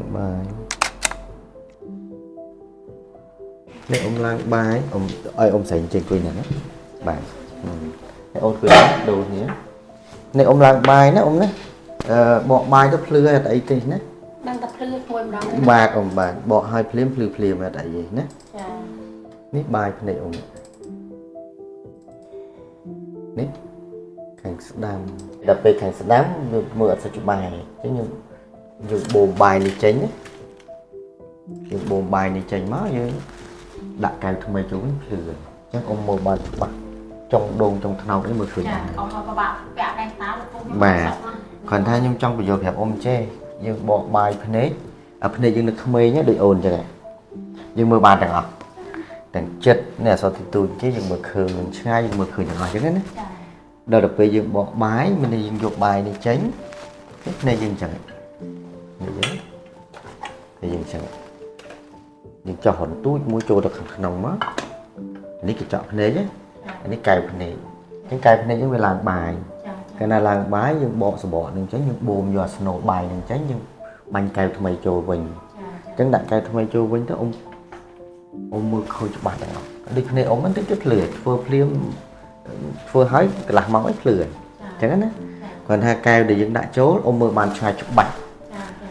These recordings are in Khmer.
ឡើងបាយនេះអ៊ំឡើងបាយអ៊ំឲ្យអ៊ំស្រីចេញអង្គុយណាណាបាទហើយអូនអង្គុយដូរនេះនេះអ៊ំឡើងបាយណាអ៊ំណាអឺបកបាយទៅភ្លឺហើយអត់អីទេណា ដឹងតែភ្លឺមួយម្ដង បាទអ៊ំបាទបកឲ្យភ្លាមភ្លឺភ្លាមអត់អីទេណា ចា នេះបាយភ្នែកអ៊ំនេះខាងស្ដាំដល់ពេលខាងស្ដាំវាមើលអត់សូវច្បាស់ទេអញ្ចឹងយើងយើងបូមបាយនេះចេញណាយើងបូមបាយនេះចេញមកយើងដាក់កែវថ្មីចូលវិញភ្លឺអញ្ចឹងអ៊ំមើលបានច្បាស់ចុងដូងចុងថ្នោតនេះមើលឃើញ ចា ដែរ អ៊ំមកពិបាកពាក់ដែរតាលោកពូ បាទគ្រាន់ថាខ្ញុំចង់បញ្យល់ប្រាប់អ៊ំចេះយើងបកបាយភ្នែកអាភ្នែកយើងនៅក្មេងណាដូចអូនអញ្ចឹងហ៎យើងមើលបានទាំងអស់ទាំងចិត្តនេះអសរទីទូចចេះយើងមើលឃើញឆ្ងាយយើងមើលឃើញទាំងអស់អញ្ចឹងណា ចា ដល់ទៅពេលយើងបកបាយមានន័យយើងយកបាយនេះចេញនេះភ្នែកយើងអញ្ចឹងនេះយើងនេះយើងអញ្ចឹងយើងចោះរន្ទូចមួយចូលទៅខាងក្នុងមកនេះកញ្ចក់ភ្នែកណាអានេះកែវភ្នែកអញ្ចឹងកែវភ្នែកយើងវាឡើងបាយ ចា កាលណាឡើងបាយយើងបកសបកនឹងចេញយើងបូមយកអាស្នូលបាយនឹងចេញយើងបាញ់កែវថ្មីចូលវិញ ចា អញ្ចឹងដាក់កែវថ្មីចូលវិញទៅអ៊ំអ៊ំមើលឃើញច្បាស់ទាំងអស់ដូចគ្នាអ៊ំហ្នឹងតិចទៀតភ្លឺធ្វើភ្លាមធ្វើហើយកន្លះម៉ោងអីភ្លឺអញ្ចឹងណាគ្រាន់ថាកែវដែលយើងដាក់ចូលអ៊ំមើលបានឆ្ងាយច្បាស់ ចា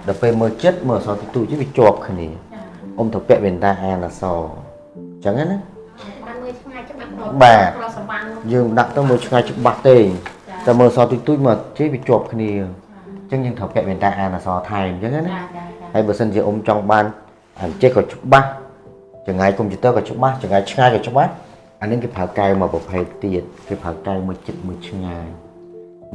ដល់ពេលមើលចិត្តមើលអក្សរតិចតួចវាជាប់គ្នាអ៊ំត្រូវពាក់វ៉ែនតាអានអក្សរអញ្ចឹងណា បានមើលឆ្ងាយច្បាស់ បាទ ប្រសវាំង យើងដាក់ទៅមើលឆ្ងាយច្បាស់ទេតែមើលអក្សរតិចតួចមកជិះវាជាប់គ្នាអញ្ចឹងយើងត្រូវពាក់វ៉ែនតាអានអក្សរថែមអញ្ចឹងណា ចាចាចា ហើយបើសិនជាអ៊ំចង់បានអាចេះក៏ច្បាស់ចង្ងាយកុំព្យូទ័រក៏ច្បាស់ចង្ងាយឆ្ងាយក៏ច្បាស់អានេះគេប្រើកែវមួយប្រភេទទៀតគេប្រើកែវមួយចិត្តមួយឆ្ងាយ